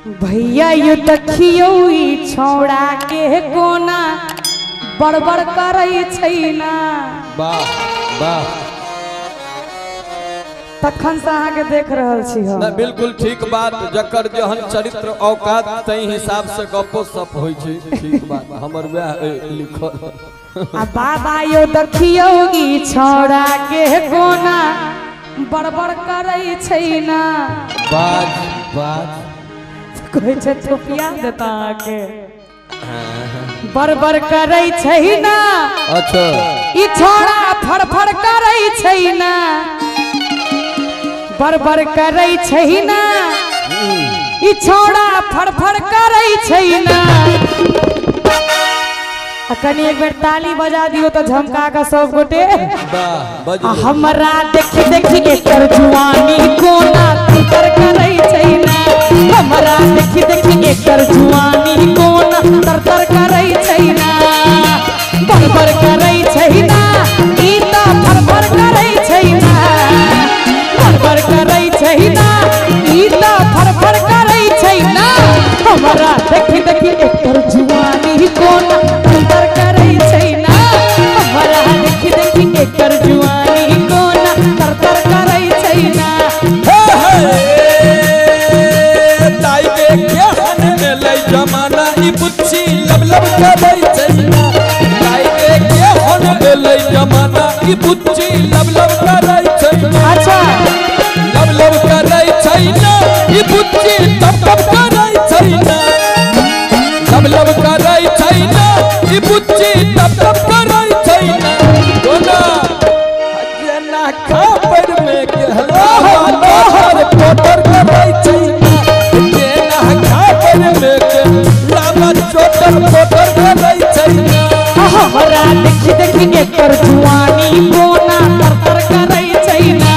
भैया यो देखियौ ई छौड़ा के कोना बड़बड़ करै छै ना। वाह वाह, तखन से अहाँ के देख रहल छी हम। बिल्कुल ठीक बात, जकर जहन चरित्र औकात तै हिसाब से गप्पो सप होइ छै। ठीक बात, हमर वएह लिखल। आ बाबा यो देखियौ ई छौड़ा के कोना बड़बड़ करै छै ना। बाज बाज कहै छै थोपिया देता अहाँके, बड़बड़ करै छै ना। अच्छा, ई छौड़ा फड़फड़ करै छै ना, बड़बड़ करै छै ना, ई छौड़ा फड़फड़ करै छै ना। आ कनी एक बेर ताली बजा दियौ तऽ झमका कऽ सब गोटे। हमरा देखी देखी एकर जुआनी कोना तर करै छै ना। हमरा देखी देखी एकर जुआनी कोना तर तर करै छै ना, बड़बड़ करै छै ना, ई तऽ फड़फड़ करै छै ना, बड़बड़ करै छै ना, ई तऽ फड़फड़ करै छै ना। हमरा देखी देखी एकर जुआनी कोना तर तर करै छै ना। हमरा देखी देखी एकर जुआनी कोना तर तर करै छै ना। ताई के केहन एलै जमाना ई बुच्ची लब लब करै छै ना। ताई के केहन एलै जमाना ई बुच्ची लब लब करै छै ना। अच्छा, लब लब करै छै ना, ई बुच्ची टप टप करै छै ना। लब लब करै छै ना, ई बुच्ची टप टप करै छै ना। कोना जेना खापर में गेहला पोटर करै छै ना। जेना खापर में गेहला चोटर पोटर करै छै ना। हमरा देखी देखी एकर जुआनी कोना तर तर करै छै ना।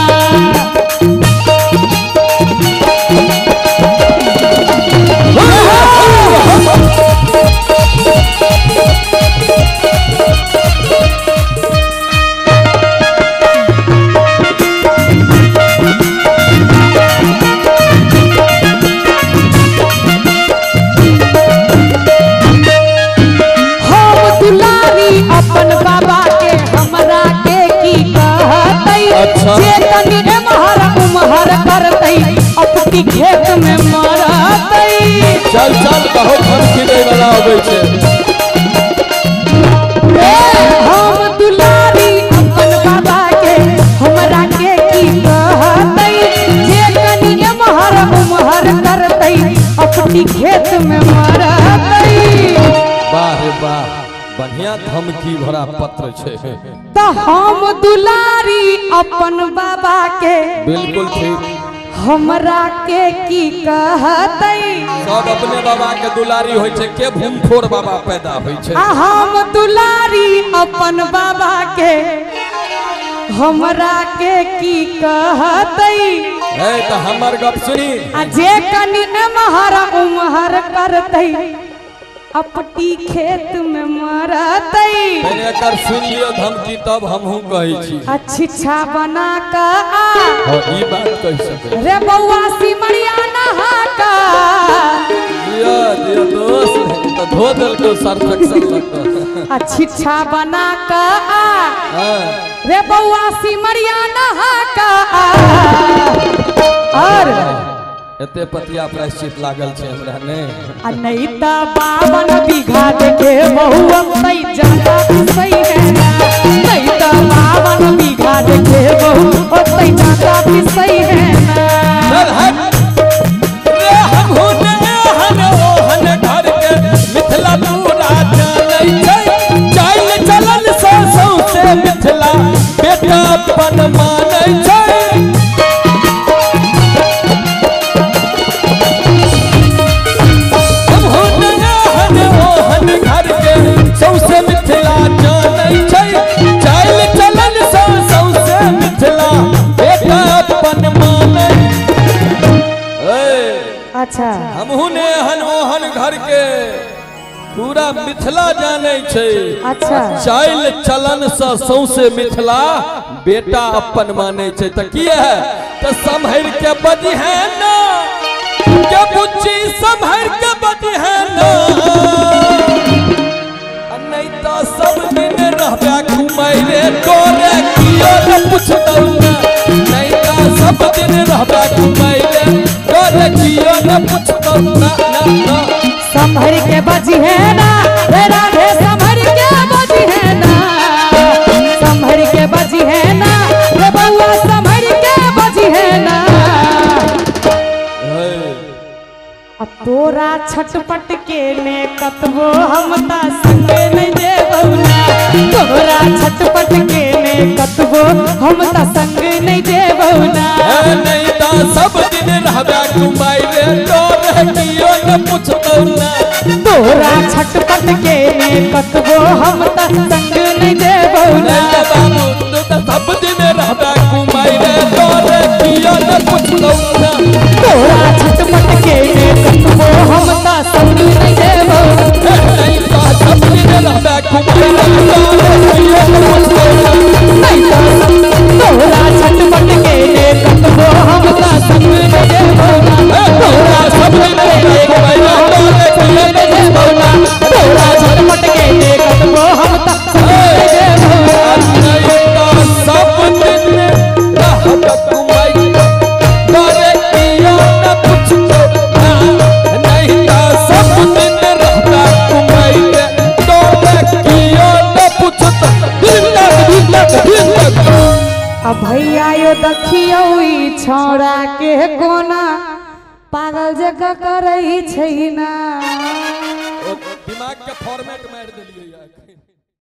हम दुलारी अपन बाबा के हमरा के की कहतै। अच्छा। जे तनी एमहर उमहर करतै अपनी खेत में मरतै। चल चल, बहुत धमकी दै वाला अबै छै। हम दुलारी अपन बाबा के हमरा के की कहतै। जे कनी एमहर उमहर करतै अपनी खेत में मरतै। वाह रे वाह, बढ़िया धमकी भरा पत्र छै। तऽ हम दुलारी अपन बाबा के बिल्कुल ठीक, हमरा के की कहतै। सब अपने बाबा के दुलारी होइ छै, के भूमफोड़ बाबा पैदा होइ छै। आ हम दुलारी अपन बाबा के हमरा के की कहतै। है तऽ हमर गप सुनी। आ जे कनी एमहर उमहर करतै अपटी खेत में मरतै। पहिने एकर सुनि लियौ धमकी तब हमहूँ कहै छी। आ छिछा बना कऽ आ हँ, ई बात कहि सकै रे बौआ सिमरिया नहा कऽ। दियौ दियौ दोस्त, तऽ धो देलकौ सर्फ एक्सेल लऽ कऽ। आ छिछा बना कऽ आ हँ, रे बौआ सिमरिया नहा कऽ आ। और एते पतिया प्रायश्चित लागल छै हमरा ने। आ नहीं तऽ 52 बीघा देखे बहुआ तै जादा पिसै है ना। नहीं तऽ 52 बीघा देखे बहु ओतै जादा पिसै है ना। चल हट रे, हमहूँ ने एहन ओहन घर के मिथिला पूरा जानै छै। चालि चलन सँ सौंसे मिथिला बेटा अपन मानै छै। हमहूँ ने एहन ओहन घर के सौंसे मिथिला जानै छै। चालि चलन सँ सौंसे मिथिला बेटा अपन मानै। अच्छा, हमहूँ ने एहन ओहन घर के पूरा मिथिला जानै छै। अच्छा। चालि चलन सँ सौंसे मिथिला बेटा अपन मानै छै। तऽ की है तऽ सम्हरि के बजिहे ना, के बुच्ची सम्हरि पूछतौ ना नहीं ता सब दिन रहबा कुमाइले तोरे कियो न पूछतौ ना ना ना संभर के बजी है ना रे राधे संभर के बजी है ना संभर के बजी है ना रे बउआ संभर के बजी है ना आ तोरा छटपट के ने कतबो हम ता संग नहीं देबौ ना तोरा छटपट के ने कतबो हम ता संग नहीं देबौ ना नहीं ता सब दिन रहबा कुमाइले तोरे कियो न पूछतौ ना तोरा छटपट के ने कतबो हम ता संग नहीं देबौ ना बाबू तू त सब दिन रहबा कुमाइले तोरे कियो न पूछतौ ना तोरा छटपट के ने कतबो हम ता संग नहीं देबौ नहीं ता सब दिन रहबा कुमाइले तोरे कियो न पूछतौ ना नहीं ता तोरा छटपट के ने कतबो हम ता संग नहीं देबौ ना तोरा सब दिन रहबा कुमाइले तोरे कियो न पूछतौ ना तोरा छटपट के ने कतबो हम ता संग नहीं देबौ ना नहीं ता सब दिन रहबा कुमाइले तोरे कियो न पूछतौ ना नहीं ता सब दिन रहबा कुमाइले तोरे कियो न पूछतौ दिन तक दिन तक दिन तक आ भैया यो देखियौ ई छौड़ा के कोना पागल जकाँ करै छै ना दिमाग के फॉर्मेट मार देलिए।